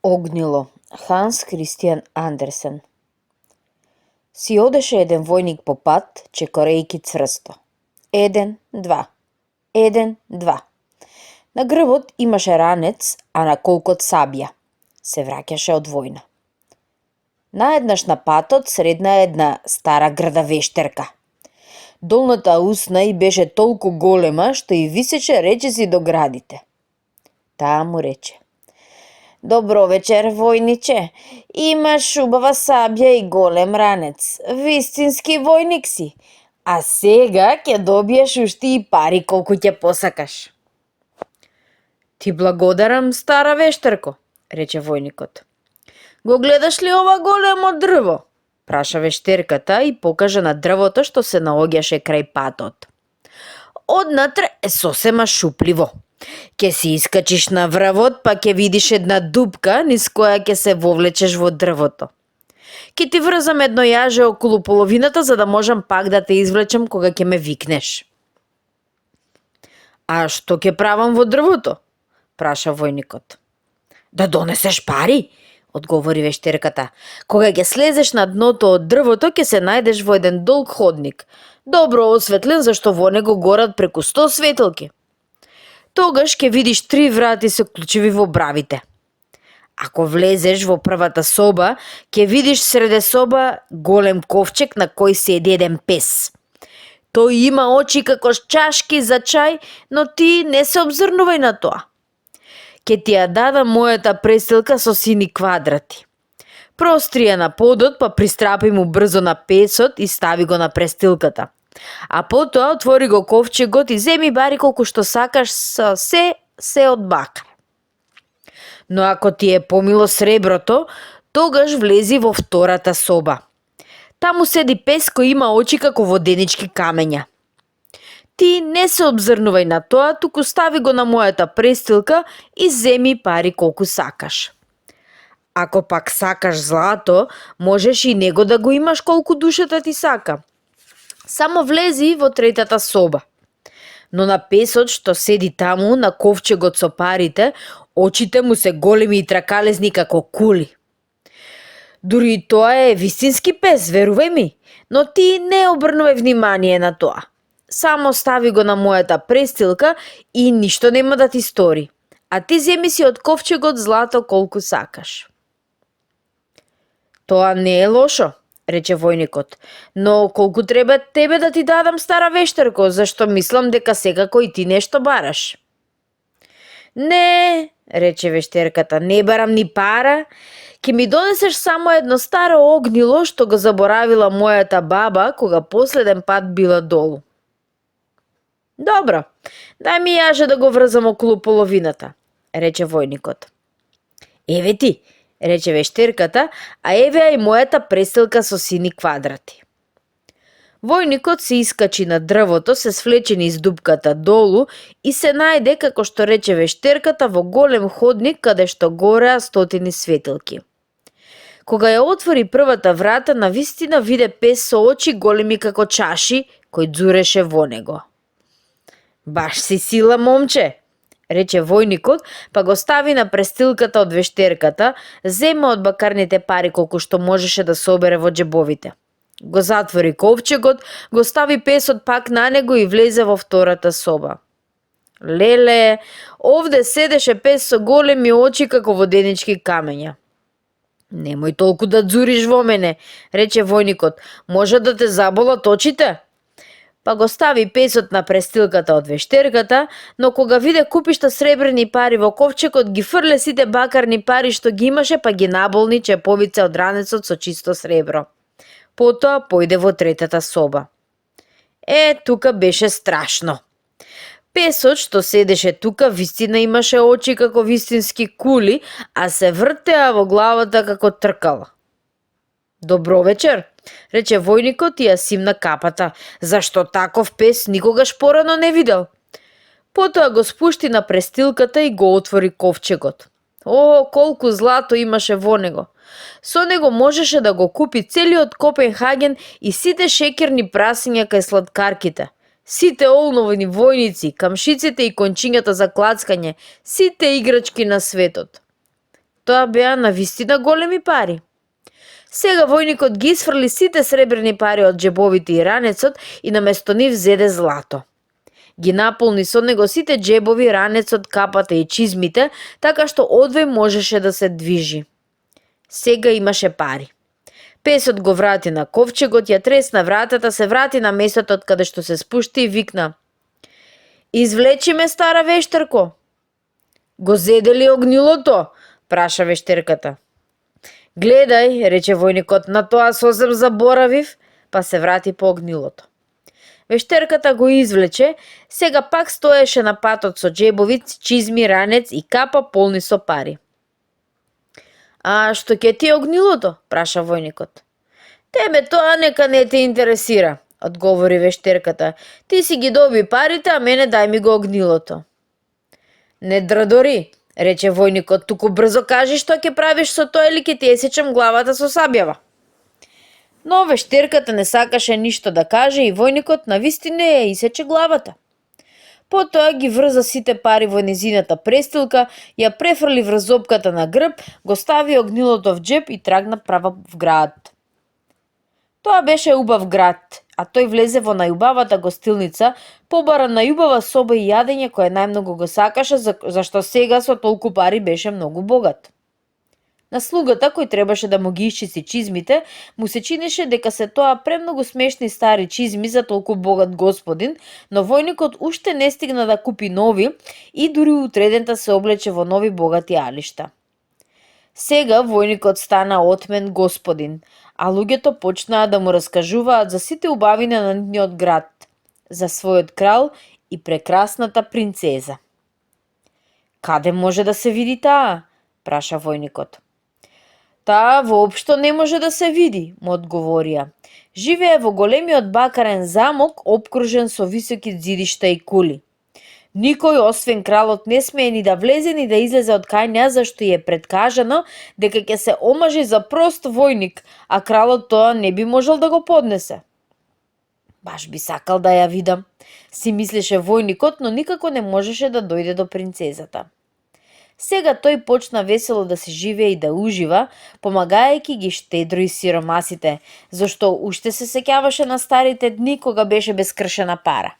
Огнило, Ханс Христијан Андерсен. Си одеше еден војник по пат, чекорејќи цврсто. 1, 2, 1, 2. На грбот имаше ранец, а на колкот сабја. Се враќаше од војна. Наеднаш на патот средна една стара грда вештерка. Долната усна ѝ беше толку голема, што и висече речиси до градите. Таа му рече: "Добро вечер, војниче. Имаш убава сабја и голем ранец. Вистински војник си. А сега ќе добиеш уште и пари колку ќе посакаш." "Ти благодарам, стара вештерко," рече војникот. "Го гледаш ли ова големо дрво?" праша вештерката и покажа на дрвото што се наоѓаше крај патот. "Однатре е сосема шупливо. Ке си искачиш на врвот, па ќе видиш една дупка низ која ќе се вовлечеш во дрвото. Ке ти врзам едно јаже околу половината за да можам пак да те извлечам кога ќе ме викнеш." "А што ќе правам во дрвото?" праша војникот. "Да донесеш пари," одговори вештерката. "Кога ќе слезеш на дното од дрвото, ќе се најдеш во еден долг ходник, добро осветлен зашто во него горат преку 100 светилки. Тогаш ќе видиш 3 врати со клучеви во бравите. Ако влезеш во првата соба, ќе видиш среде соба голем ковчег на кој седи еден пес. Тој има очи како чашки за чај, но ти не се обзрнувај на тоа. Ќе ти ја дадам мојата престилка со сини квадрати. Простри ја на подот, па пристрапи му брзо на песот и стави го на престилката. А потоа отвори го ковчегот и земи бари колку што сакаш со се од бакар. Но ако ти е помило среброто, тогаш влези во втората соба. Таму седи пес кој има очи како воденички камења. Ти не се обзрнувај на тоа, туку стави го на мојата престилка и земи пари колку сакаш. Ако пак сакаш злато, можеш и него да го имаш колку душата ти сака. Само влези во третата соба. Но на песот што седи таму, на ковчегот со парите, очите му се големи и тракалезни како кули. Дури тоа е вистински пес, верувај ми, но ти не обрнувај внимание на тоа. Само стави го на мојата престилка и ништо нема да ти стори. А ти земи си од ковчегот злато колку сакаш." "Тоа не е лошо," рече војникот, "но колку треба тебе да ти дадам, стара вештерко, зашто мислам дека секако и ти нешто бараш." "Не," рече вештерката, "не барам ни пара. Ке ми донесеш само едно старо огнило што го заборавила мојата баба кога последен пат била долу." "Добро, дај ми јаже да го врзам околу половината," рече војникот. "Еве ти," рече вештерката, "а еве и мојата престилка со сини квадрати." Војникот се искачи на дрвото, се свлече низ дупката долу и се најде, како што рече вештерката, во голем ходник каде што гореа 100 светилки. Кога ја отвори првата врата, навистина виде пес со очи големи како чаши, кој ѕуреше во него. "Баш си сила, момче," рече војникот, па го стави на престилката од вештерката, зема од бакарните пари колку што можеше да собере во џебовите. Го затвори ковчегот, го стави песот пак на него и влезе во втората соба. Леле, овде седеше пес со големи очи како воденички камења. "Немој толку да ѕуриш во мене," рече војникот, "може да те заболат очите." Па го стави песот на престилката од вештерката, но кога виде купишта сребрени пари во ковчегот, ги фрле сите бакарни пари што ги имаше, па ги наболни чеповице од ранецот со чисто сребро. Потоа појде во третата соба. Тука беше страшно. Песот што седеше тука вистина имаше очи како вистински кули, а се вртеа во главата како тркала. "Добро вечер," рече војникот и ја симна капата, зашто таков пес никогаш порано не видел. Потоа го спушти на престилката и го отвори ковчегот. Колку злато имаше во него. Со него можеше да го купи целиот Копенхаген и сите шеќерни прасиња кај сладкарките, сите олновни војници, камшиците и кончињата за клацкање, сите играчки на светот. Тоа беа навистина големи пари. Сега војникот ги исфрли сите сребрени пари од џебовите и ранецот и наместо нив зеде злато. Ги наполни со него сите џебови, ранецот, капата и чизмите, така што одвај можеше да се движи. Сега имаше пари. Песот го врати на ковчегот, ја тресна вратата, се врати на местото од каде што се спушти и викна: "Извлечи ме, стара вештерко." "Го зеде ли огнилото?" праша вештерката. "Гледај," рече војникот, "на тоа сосем заборавив," па се врати по огнилото. Вештерката го извлече, сега пак стоеше на патот со џебовиц, чизми, ранец и капа полни со пари. "А што ќе ти е огнилото?" праша војникот. "Тебе тоа нека не те интересира," одговори вештерката. "Ти си ги доби парите, а мене дај ми го огнилото." "Не драдори," рече војникот, "туку брзо кажи што ќе правиш со тоа или ќе ти есечам главата со сабјава." Но вештерката не сакаше ништо да каже и војникот навистина ја исече главата. Потоа ги врза сите пари во незината престилка, ја префрли врз зопката на грб, го стави огнилото в џеб и трагна права в град. Тоа беше убав град, а тој влезе во најубавата гостилница, побара најубава соба и јадење кое најмногу го сакаше, зашто сега со толку пари беше многу богат. На слугата, кој требаше да му ги исчисти чизмите, му се чинеше дека се тоа премногу смешни стари чизми за толку богат господин, но војникот уште не стигна да купи нови и дури утредента се облече во нови богати алишта. Сега војникот стана отмен господин, а луѓето почнаа да му раскажуваат за сите убавини на нивниот град, за својот крал и прекрасната принцеза. "Каде може да се види таа?" праша војникот. "Таа воопшто не може да се види," му одговорија. "Живее во големиот бакарен замок, опкружен со високи ѕидишта и кули. Никој освен кралот не смее ни да влезе ни да излезе од кај неа, зашто ја предкажано дека ќе се омажи за прост војник, а кралот тоа не би можел да го поднесе." "Баш би сакал да ја видам," си мислеше војникот, но никако не можеше да дојде до принцезата. Сега тој почна весело да се живее и да ужива, помагајќи ги штедро и сиромасите, зашто уште се сеќаваше на старите дни кога беше бескршена пара.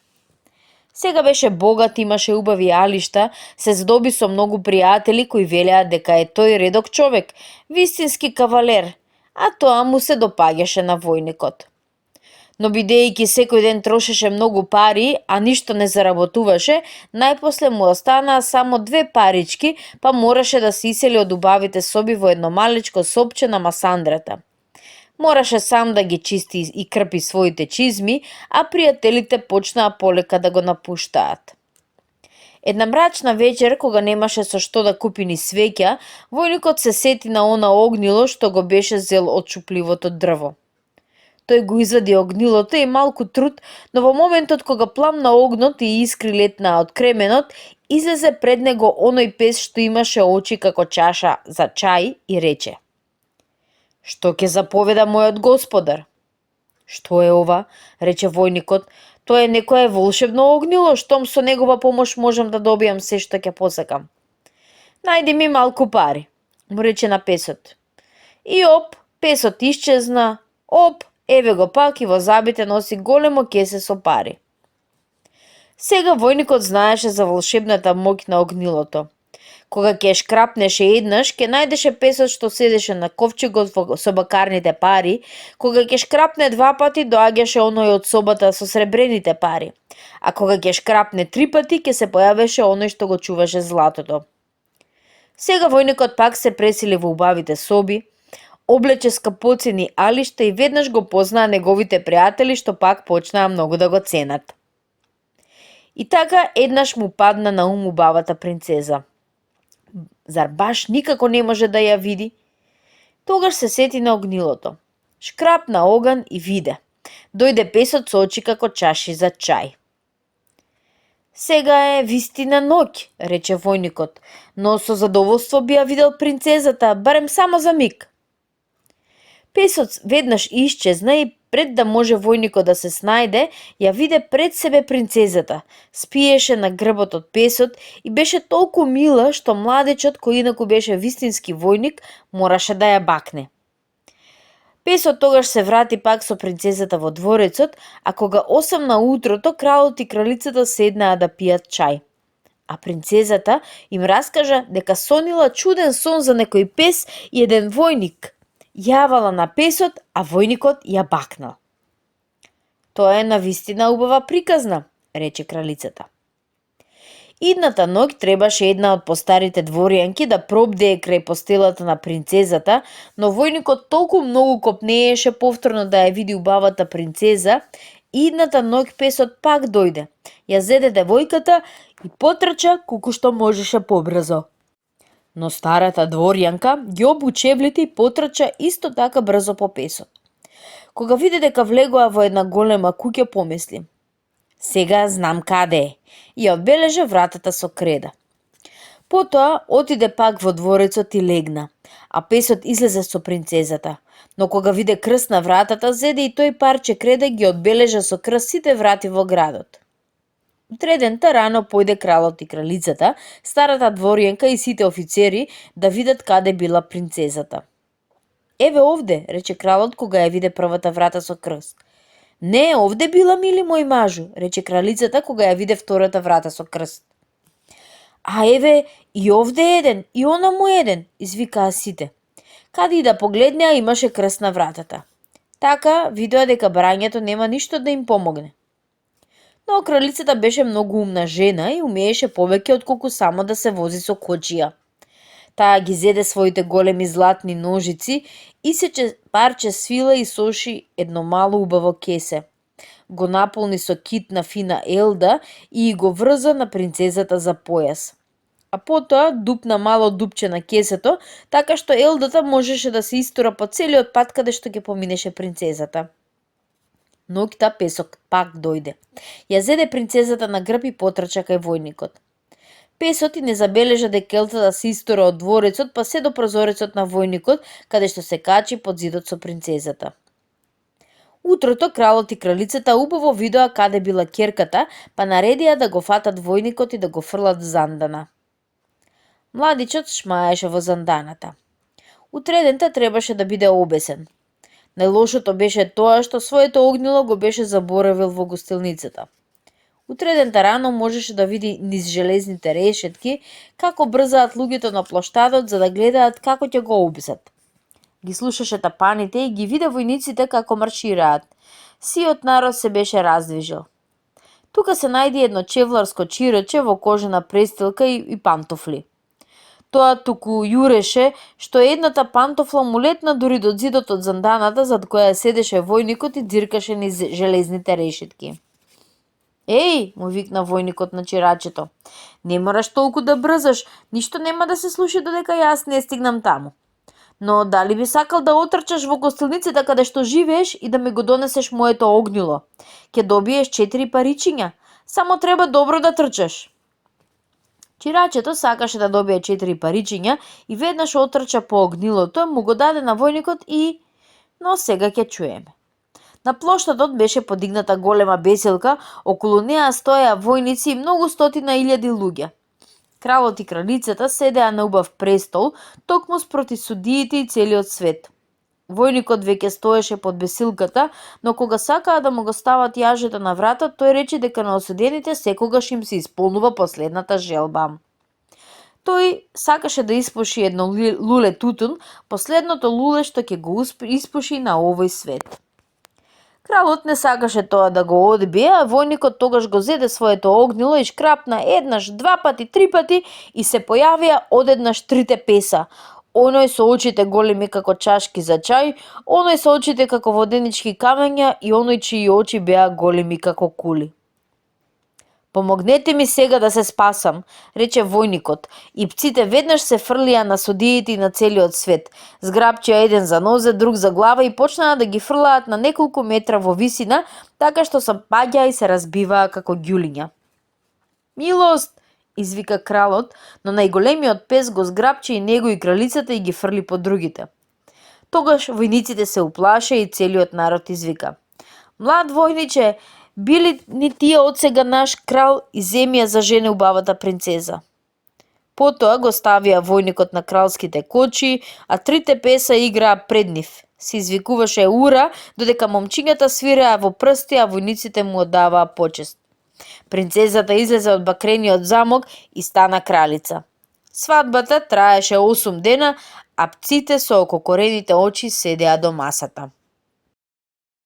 Сега беше богат, имаше убави алишта, се здоби со многу пријатели кои велеа дека е тој редок човек, вистински кавалер, а тоа му се допаѓаше на војникот. Но бидејќи секој ден трошеше многу пари, а ништо не заработуваше, најпосле му останаа само 2 парички, па мораше да се исели од убавите соби во едно малечко сопче на масандрата. Мораше сам да ги чисти и крпи своите чизми, а пријателите почнаа полека да го напуштаат. Една мрачна вечер, кога немаше со што да купи ни свеќа, војникот се сети на она огнило што го беше зел од чупливото дрво. Тој го извади огнилото и малку труд, но во моментот кога пламна огнот и искри летнаа од кременот, излезе пред него оној пес што имаше очи како чаша за чај и рече: "Што ќе заповеда мојот господар?" "Што е ова?" рече војникот. "Тоа е некое волшебно огнило, штом со негова помош можам да добијам се што ќе посакам." "Најди ми малку пари," му рече на песот. И оп, песот исчезна, оп, еве го пак и во забите носи големо кесе со пари. Сега војникот знаеше за волшебната моќ на огнилото. Кога ќе шкрапнеше еднаш, ќе најдеше песот што седеше на ковчегот со бакарните пари, кога ќе шкрапне 2 пати, доаѓаше оној од собата со сребрените пари, а кога ќе шкрапне 3 пати, ќе се појавеше оној што го чуваше златото. Сега војникот пак се пресили во убавите соби, облече скапоцени алишта и веднаш го познаа неговите пријатели што пак почнаа многу да го ценат. И така еднаш му падна на ум убавата принцеза. Зар баш никако не може да ја види? Тогаш се сети на огнилото. Шкрапна оган и виде. Дојде песот со очи како чаши за чај. "Сега е вистина ноќ," рече војникот, "но со задоволство би ја видел принцезата, барем само за миг." Песот веднаш исчезна и пред да може војникот да се снајде, ја виде пред себе принцезата. Спиеше на грбот од песот и беше толку мила што младичот, кој инаку беше вистински војник, мораше да ја бакне. Песот тогаш се врати пак со принцезата во дворецот, а кога 8 на утрото, кралот и кралицата седнаа да пијат чај. А принцезата им раскажа дека сонила чуден сон за некој пес и еден војник. Јавала на песот, а војникот ја бакнал. Тоа е навистина убава приказна, рече кралицата. Идната ноќ требаше една од постарите дворјанки да пробдее крај постелата на принцезата, но војникот толку многу копнееше повторно да ја види убавата принцеза. Идната ноќ песот пак дојде, ја зеде девојката и потрча колку што можеше побрзо. Но старата дворјанка ги обу чевлите и потрча исто така брзо по песот. Кога виде дека влегоа во една голема куќа, помисли: сега знам каде е, и ја одбележа вратата со креда. Потоа отиде пак во дворецот и легна, а песот излезе со принцезата. Но кога виде крст на вратата, зеде и тој парче креда ги одбележа со крст сите врати во градот. Утредента рано појде кралот и кралицата, старата дворјанка и сите офицери да видат каде била принцезата. Еве овде, рече кралот кога ја виде првата врата со крст. Не, овде била, мили мој мажу, рече кралицата кога ја виде втората врата со крст. А еве и овде еден, и она му еден, извикаа сите. Каде и да погледнеа, имаше крст на вратата. Така видоа дека брањето нема ништо да им помогне. Но кралицата беше многу умна жена и умееше повеќе отколку само да се вози со кочија. Таа ги зеде своите големи златни ножици, исече парче свила и соши едно мало убаво кесе. Го наполни со китна фина елда и го врза на принцезата за појас. А потоа дупна мало дупче на кесето, така што елдата можеше да се истура по целиот пат каде што ќе поминеше принцезата. Ноќта песок пак дојде. Ја зеде принцезата на грб и потрча кај војникот. Песот и не забележа дека елдата се истура од дворецот па се до прозорецот на војникот, каде што се качи под зидот со принцезата. Утрото кралот и кралицата убаво видоа каде била ќерката, па наредија да го фатат војникот и да го фрлат в зандана. Младичот шмаеше во занданата. Утредента требаше да биде обесен. Најлошото беше тоа што своето огнило го беше заборавил во гостилницата. Утредента рано можеше да види низ железните решетки како брзаат луѓето на плоштадот за да гледаат како ќе го обесат. Ги слушаше тапаните и ги виде војниците како маршираат. Сиот народ се беше раздвижил. Тука се најди едно чевларско чироче во кожена престилка и пантофли. Тоа туку јуреше што едната пантофла му летна дури до зидот од занданата зад која седеше војникот и дзиркаше низ железните решетки. Еј, му викна војникот на чирачето, не мораш толку да брзаш, ништо нема да се слуши додека јас не стигнам таму. Но дали би сакал да отрчаш во гостилницата каде што живееш и да ми го донесеш моето огнило? Ќе добиеш 4 паричиња, само треба добро да трчаш. Чирачето сакаше да добие 4 паричиња и веднаш отрча по огнилото, му го даде на војникот но сега ќе чуеме. На плоштадот беше подигната голема беселка, околу неа стоеа војници и многу стотина илјади луѓе. Кралот и кралицата седеа на убав престол, токму спроти судиите и целиот свет. Војникот веќе стоеше под бесилката, но кога сакаа да му го стават јажето на врата, тој рече дека на осудените секогаш им се исполнува последната желба. Тој сакаше да испуши едно луле тутун, последното луле што ќе го испуши на овој свет. Кралот не сакаше тоа да го одбие, а војникот тогаш го зеде своето огнило и шкрапна еднаш, 2 пати, 3 пати и се појавија одеднаш 3 песа. Оној со очите големи како чашки за чај, оној со очите како воденички камења и оној чии очи беа големи како кули. Помогнете ми сега да се спасам, рече војникот, и пците веднаш се фрлија на судиите и на целиот свет. Зграбчија еден за нозе, друг за глава и почнаа да ги фрлаат на неколку метра во висина, така што се паѓаа и се разбиваа како ѓулиња. Милост, извика кралот, но најголемиот пес го зграбчи и него и кралицата и ги фрли по другите. Тогаш војниците се уплаше и целиот народ извика: "Млад војниче, били ни тие одсега наш крал и земја за жене убавата принцеза?" Потоа го ставија војникот на кралските кочи, а трите песа играа пред нив. Се извикуваше ура, додека момчињата свираа во прсти, а војниците му оддаваа почест. Принцезата излезе од бакрениот замок и стана кралица. Свадбата траеше 8 дена, а пците со ококорените очи седеа до масата.